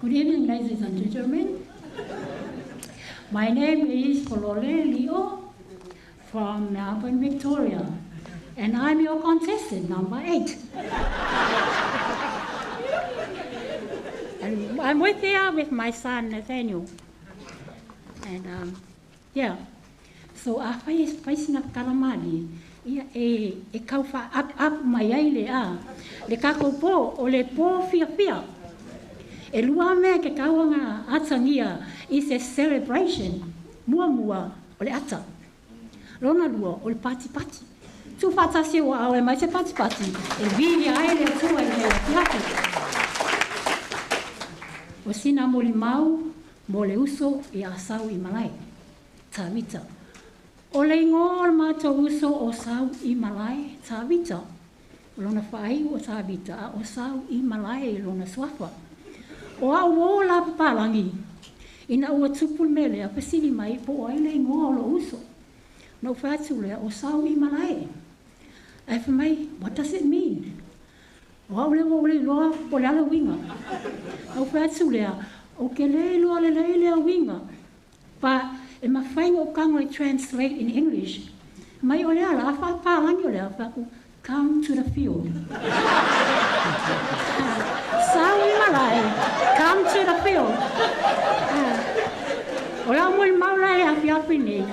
Good evening, ladies and gentlemen. My name is Folole Leo from Melbourne, Victoria, and I'm your contestant number 8. And I'm with here with my son Nathaniel. And yeah, so a fai sina kalamali ia e kau fa ap mai ai le a le kako po o le po fia fia. E lua mea ke kauanga atangia is a celebration. Mua mua o le ata. Lona lua o le pati pati. Tu whatasi o au e mai se pati pati. E vili ai le atua i le atiaki. O sina moli mau, mo le uso i a sau i malai. Tavita. O le ingoa o le mātou uso o sau i malai, Tavita. O lona whaai o Tavita, a o sau i malai i lona suafa. O au o la papalangi, ina ua tupu mele a pasili mai po ai le ingoa o lo uso. No whātu lea o sau i malai. Ai wha mai, what does it mean? O au le o le loa o le ala winga. No whātu lea, o ke le loa le le lea winga. Pa e mawhainga o kango i translate in English. Mai o le ala, a whapalangi o lea, whaku, come to the field. Sau i malai, come to the field. O la mo maula e afi afi nei.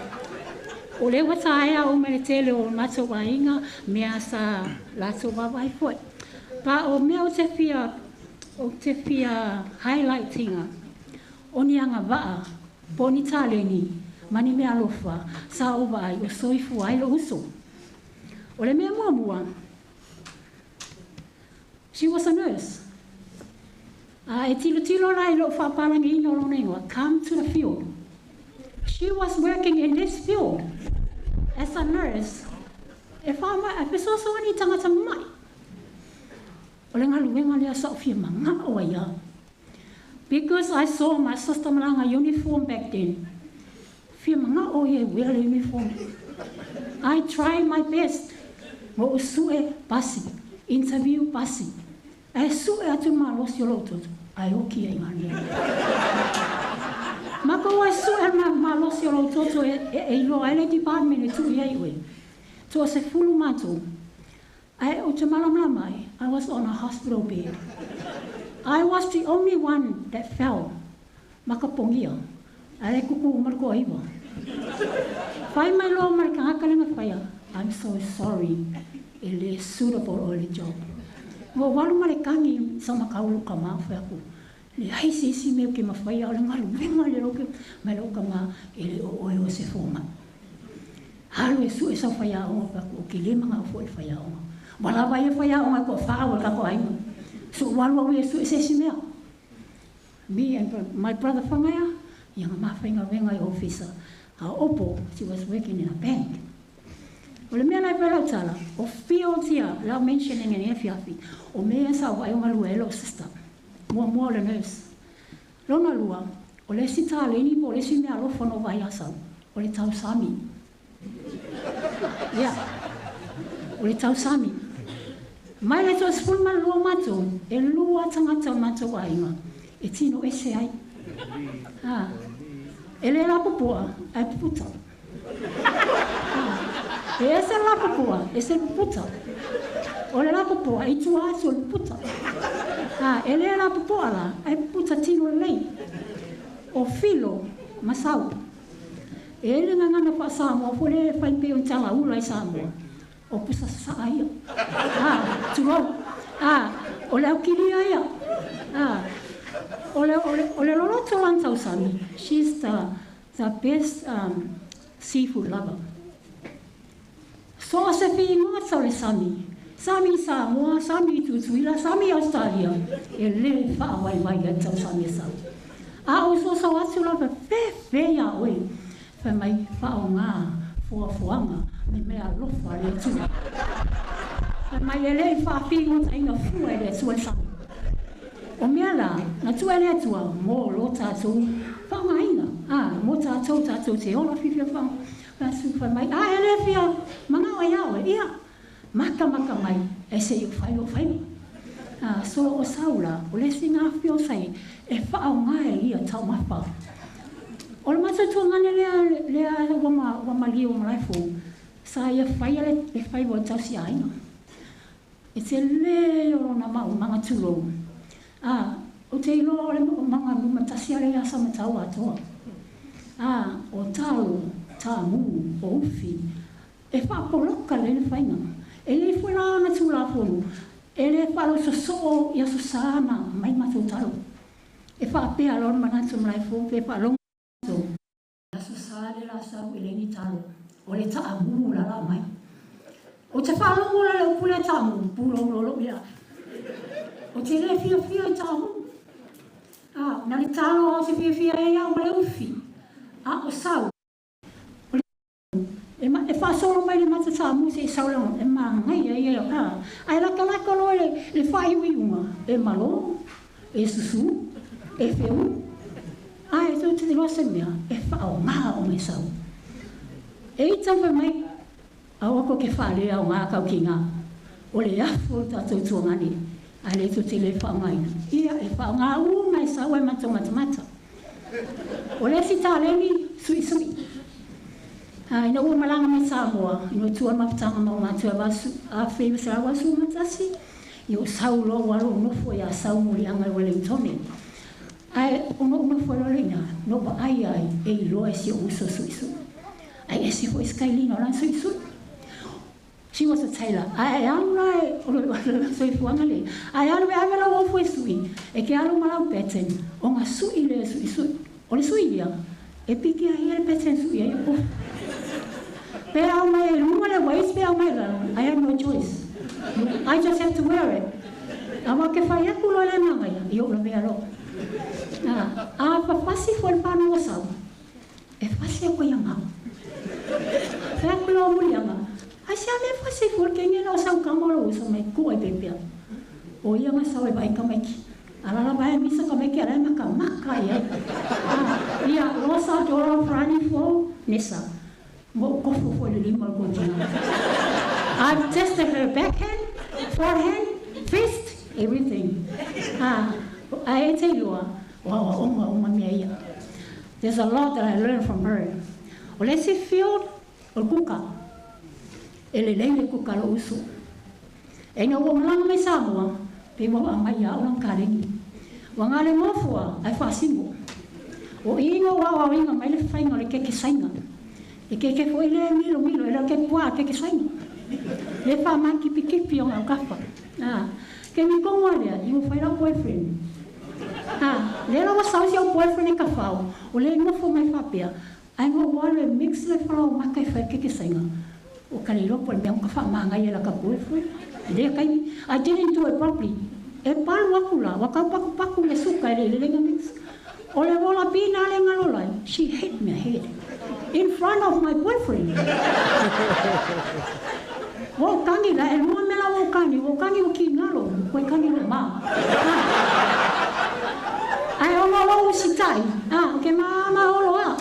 O le wata aia o mele tele o mato wainga, mea sa lato wawai foe. Pa o mea o te fia highlightinga, o ni anga waa, po ni taleni, mani mea alofa, sa o vai, o soifu ai lo uso. O le mea mua mua, she was a nurse. A e tilo tilo lai lo whapalangi ino lo nengoa, come to the field. She was working in this field as a nurse. E wha fesoso ani tangata mai. O le ngaluenga lea sa o fia manga o ia. Because I saw my sister malanga uniform back then. Fia manga o ia wear le uniform. I tried my best. Mo usue pasi, interview pasi. E sue atu malosi o lototo. Ai oki ai ngā. Mako wai sue malosi o lototo e iloa ele department e tui ai ue. Tua se fulu mātou. Ai o te malamala mai, I was on a hospital bed. I was the only one that fell. Makapongia. Ai kuku marko aiwa. Whai mai loa marka hakalenga whaia. I'm so sorry. E le suitable o le job. Mo walu mare kangi sa makaulu ka ma whaku. Le hai se isi meo ke mawhaia o le ngalu venga le roke mai lo ka ma e le o oe o se fōma. Halu e su e sa whaia onga whaku o ke le manga o fo e whaia onga. Wala vai e whaia onga ko whaau e kako ainga. So walu au e su e se isi mea. Me and my brother whangaia, ia nga mawhainga venga i officer. A opo, she was working in a bank. O le mea nai whalau tala, o whio tia, lau mentioning e awhi, o mea sa o aionga lua e lo sister, mua mua o le nurse. Lona lua, o le si tāleni po o le si mea alofa no vai asau, o le tau sami. Yeah, o le tau sami. Mai le toa sefulu ma lua mātou, e lua tangata mātou ainga, e tino ese ai. Ha. E le la popoa, ai puputa. E ese la popoa, ese puputa. O le la popoa, i tua atu o le puputa. Ha, e le la popoa la, ai puputa tino lei. O filo, masau. E le ngangana wha Samoa, fo le whai pe o tala ula i Samoa. O pusa sa ia. Ha, turau. Ha, o le aukiria ia. Ha, o le loloto lan tausami. She's the best seafood lover. So se whiingoa tau le sami. Sami Samoa, sami Tutuila, sami Australia. E le whaawai mai a tau sami e sau. A o so sau atu la fe ia oe. Whai mai whao ngā fuafuanga me mea alofa le atua. Whai mai e le whawhingoa inga fua e le atua le sami. O mea la, na tua le atua mō lo tātou whaonga inga. Ah, mō tātou tātou te ola whiwhia whaonga. Whai mai, a e le whia, manga o ia oe, ia. Maka maka mai, e se i whai o whai. So o Saula, o le isi gafio sai e faaaoga e ia taumafa. O le matou tuagane lea ua maliu Malaefou, sa ia faia le faiva o le tausiaiga. E tele o lona maumaga tulou. O te iloa o le maumaga numatasi ale ia sa matau atoa. O talo, tamu, o ufi, e faapoloka le le faiga. E le foi la ona tulafono, e le faalausoso'o i aso sa na mai matou talo. E faapea loa le manatu Malaefou pe faalogo aso sa le la sau e le ni talo. O le taamu la la mai. O te faalogo la le upu le taamu, pulou lo ia. O te le fiafia i taamu. Na le talo au se fiafia e au ma le ufi. A o sau. E faasolo mai le mata taamu se i sau le e magaia ia. Ae latalata loa le faaiuiuga, e malo, e susu, e feu. Ae tou te iloa se mea, e faaaoga o sau. E i taumafai mai, aua ko ke faaleaoga kaukiga. O le afu o le tatou tuagane, ae le tou te le faaaogaina. Ia, e faaaoga uma e sau ai matou matamata. O le isi taleni, suisui. Ina ua malaga mai Samoa, ina ua tua le mafutaga ma matua 1981, ia ua sau loa ua alu ou nofo ia Sau Muliaga i Wellingtone. Ae ona ou nofo loa lea na ou vaai ai e iloa e si ou uso suisui. Ae ese foi Skylina o lana suisui. She was a tailor. Ae alu la o le soifuaga le. Ae alu e ave lau ofu e sui, e ke alu ma lau pattern, o nga sui le suisui. O le sui ia, e piki ai le pattern sui ai o. Pe au mai e luga le waist, pe au mai lalo. I have no choice. I just have to wear it. Aua ke fai aku loa le magaia, i ou lavea loa. A fafasi foi le pānau o sau, e fasi aku ia ngau. Fai aku loa muliaga, ai se ame fasi foi le kenge o sau kama o lo uso mai ku ai pepea. O ia nga sau e vai kamaiki. Alala vai misa kamaiki ala e maka maka ia. Ia, losa dora frani fo nesa. Mo kofo foi le lima o kontina. I've tested her backhand, forehand, fist, everything. Ae te iloa, o aoaoga uma mea ia. There's a lot that I learned from her. O le isi field, o le kuka. E lelei le kuka lo uso. E ina ua malaga mai Samoa, pe ua aumai ia au lana kalegi. Ua gale mofua, ae faasino. O iga ua aoaoina mai le faiga o le keke saina. E keke foi le milomilo, e le o ke puā keke saina. Le faamakipikipi o gaukafa. Ke mikogo a lea, i ua fai lau boyfriend. Lea la ua sau si au boyfriend e kafao, o le nofo mai faapea, ae ga ua alu e mix le falaomaka e fai keke saina. O ka le iloa po o le mea ka faamagaia la ka boyfriend. Lea kaimi, I didn't do it properly. E palu aku la, ua kaupakupaku le suka e le lelega mix. O le vola pina le ngalolai, she hit me head in front of my boyfriend. Ua ou kagi la, e lua mea la ua ou kagi, ua ou kagi ua kigalo, ua kagi lo ma. Ae ona o lou usitai, ke mama olo a.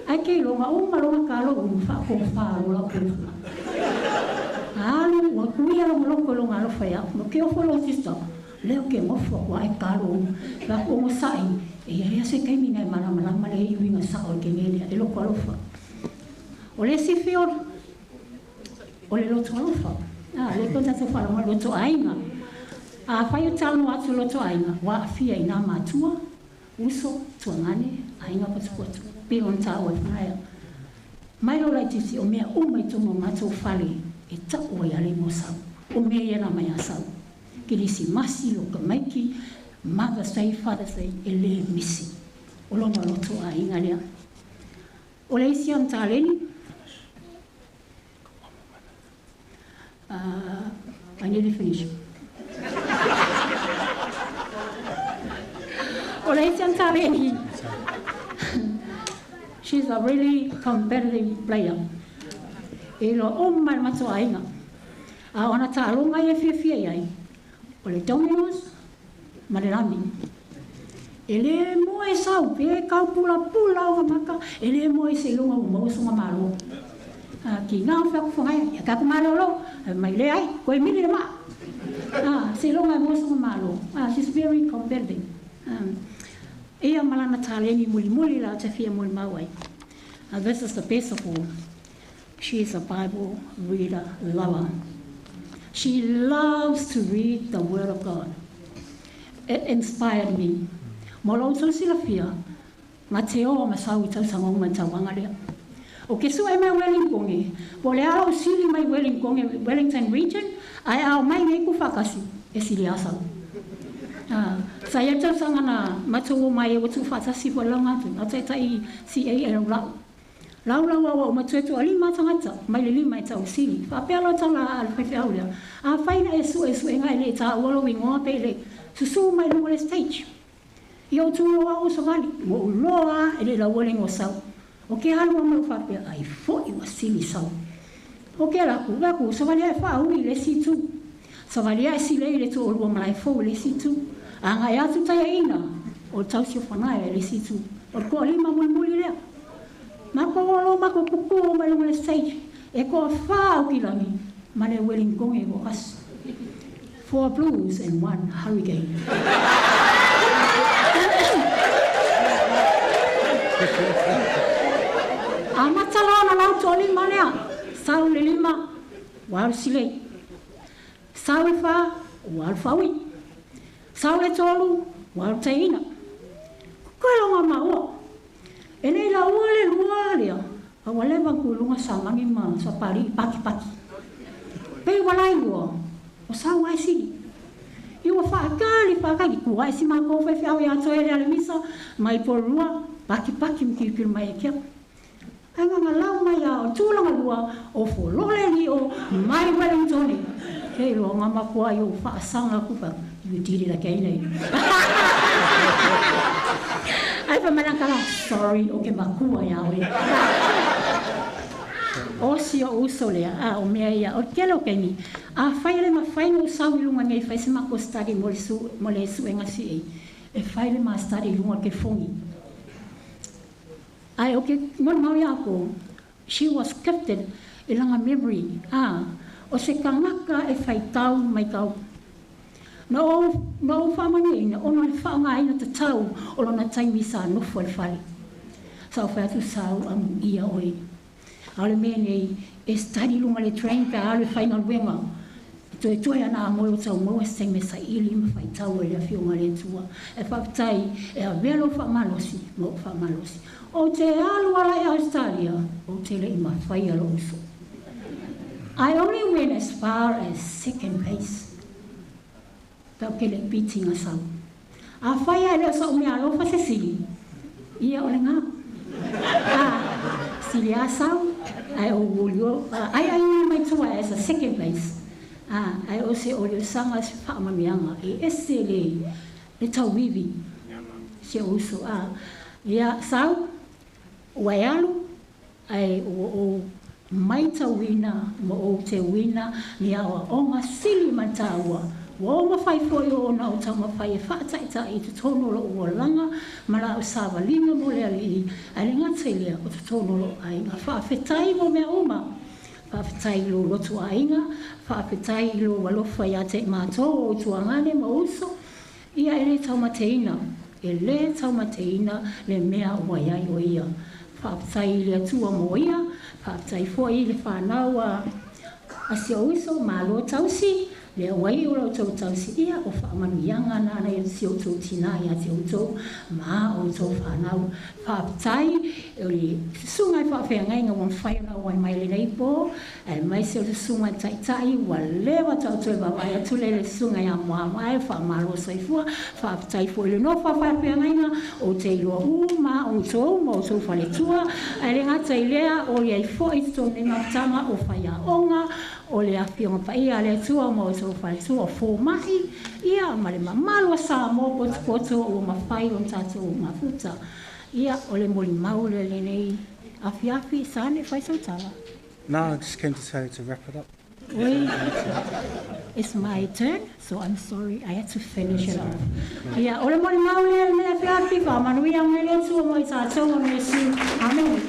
Ae ke iloga uma loga kalo ulu faakofā lo lau boyfriend. Alu, ua kuia loga loko i loga alofa ia'u. No ke ofo lo sister, leo ke gofo aku ae kalo ulu. La ku ogosa'i, e ia lea se taimi na e malamalama le iuiga sa'o i ke lea, e loko alofa. O le isi field, o le loto alofa. Le ko tatou faalogo loto aiga. Afai o talanoa atu loto aiga, ua aafia i nā matua, uso, tuagane, aiga potopoto. Pe ona tāua e whanaia. Mai lo laitiiti o mea uma i tonu o matou fale e ta'u ai a le igoa sau. O mea ia na mai a sau. Kerisimasi, loka maiki, Mother's Day, Father's Day, e le misi. O lona loto aiga lea. O le isi ana taleni, I nearly finished. O le isi ana taleni, she's a really competitive player. E iloa uma e le matou aiga. A o ana taaloga ia e fiafia i ai, o le dominoes ma le lami. E le moe sau pe kaupulapula ona maka, e le moe seiloga ua maua soga malo. Kina o fai atu fogaia, ia tatou malolo, fai mai leai, toe mili le maa. Seiloga e maua sona malo. She's very competitive. Ia ma lana taleni mulimuli la ou te fia molimau ai. This is the best of all. She is a Bible reader lover. She loves to read the Word of God. It inspired me. Mo lo outou silafia, na te oa ma sau i tausaga uma i le tauaga lea. O ke suʻe mai Wellington, po o le a lou sili mai Wellington, Wellington Region, ae a omai nei tuufaatasi, e sili lava sau. Sa i ai le tausaga na matou omai ai ua tuufaatasi foi le lauga atu, na o taitai CA e laulau. Laulau a ua uma toe toalima tagata mai le lima e tau sili. Faapea loa tala a le faifeau lea, afai na e sue suega e le taua lou igoa pe le susu mai luga o le stage. Ia ou tuloa ou savali, ua ou loa a e le laua le igoa sau. O ke alu a mai ou faapea, ai foi ua sili sau. O ke ala aku, vaai aku, savali ae faaui i le isi itu. Savali ae silei i le toalua malae fou i le isi itu. Agai atu taiaina o le tausi o Fanaea i le isi itu. O le toalima mulimuli lea. Matou o loa matou tutu mai luga o le stage, e toafa Aukilani ma le Ueligitone e toatasi. Four blues and one hurricane. Amata loa ona lau toalima lea, sau le lima, ua alu silei. Sau le fa, ua alu faaui. Sau le tolu, ua alu taiina. Koe loga maua. E le i laua le lua lea, a ua leva ona tu i luga Samagi ma Sapalii patipati. Pei ua lailua, o sau lava e sili. Ia ua faatali faatali, tu ae si matou faifeau ia Toe Lealemisa mai Porirua, patipati ma tilotilo mai ia te au. Ae gagalau mai a o tulaga lua o folole lio mai Wellingtone. Ke iloa nga matua i ou faasaga atu fa you did it again eh. Ae fai mai lana tala, sorry o ke matua ia oe. O si ou uso lea, a o mea ia, o le tele o taimi, afai e le mafai ona ou sau i luga nei e fai se matou study mo le su, mo le suega CA, e fai le ma study i luga o le telefoni. Ae ou te molimau ia outou, she was gifted i lana memory, ā, o se tagata e faitau maitau. Na ou, na ou faamanuiaina ona o le faaaogaina tatau o lona taimi sa nofo ai i le fale. Sa ou fai atu, Sau, amuia oe. A o le mea nei, e study i luga o le train pe a alu e faigaluega, e toetoe ana a moe o tau maua se taimi e saili ma faitau ai i le Afioga a le Atua. Ae faafetai e avea lou faamalosi ma ou faamalosi. Ou te alu ala i Ausetalia, ou te le i mafaia lou uso. I only went as far as second place. Tau ke le piti nga sau. Afai ae le o sa'u meaalofa se sili, ia o lena. A, sili a sau, ae ou uli o, ai ai uli mai tua as a second place. A, ae o se oliosaga se faamanuiaga e ese le, le tauivi si ou uso. A, ia sau, ua e alu, Ae ua ou maitauina ma ou teuina ni aoaoga sili ma le taua, ua ou mafai foi ona ou taumafai e faataitai i totonu o lo'u olaga ma la'u savaliga mo le Alii, ae le gata i lea, o totonu o lo'u aiga. Faafetai mo mea uma. Faafetai i lou loto aiga, faafetai i lou alofa ia te i matou o tuagane ma uso, ia e le taumateina, e le taumateina le mea ua i ai o ia. Faafetai i le Atua mo ia, faafetai foi i le fanau a a si ou uso, malo tausi, lea ua iu la outou tausi ia, o faamanuiaga na na si outou tina ia te outou ma outou fanau. Faafetai o le susuga i faafeagaiga ua mafai ona auai mai lenei po, aemaise o le susuga i taitai ua leva taoto e vaavaai atu lea i le susuga ia Muamae, faamalo soifua. Faafetai foi i le nofo a faafeagaiga, ou te iloa uma lava outou ma outou faletua, ae le gata i lea, o i ai foi i totonu nei mafutaga o faiaoga, o le Afioga Paia a le Atua ma outou faletua, o fomai, ia, ma le mamalu o Samoa potopoto ua mafai ona tatou mafuta. Ia, o le molimau lea i lenei afiafi, Sane, fai sau tala. No, I just came to tell you to wrap it up. Oi, it's my turn, so I'm sorry, I had to finish it off. Ia, o le molimau lea i lenei afiafi, faamanuia mai le Atua mo i tatou ona Iesu. Amene.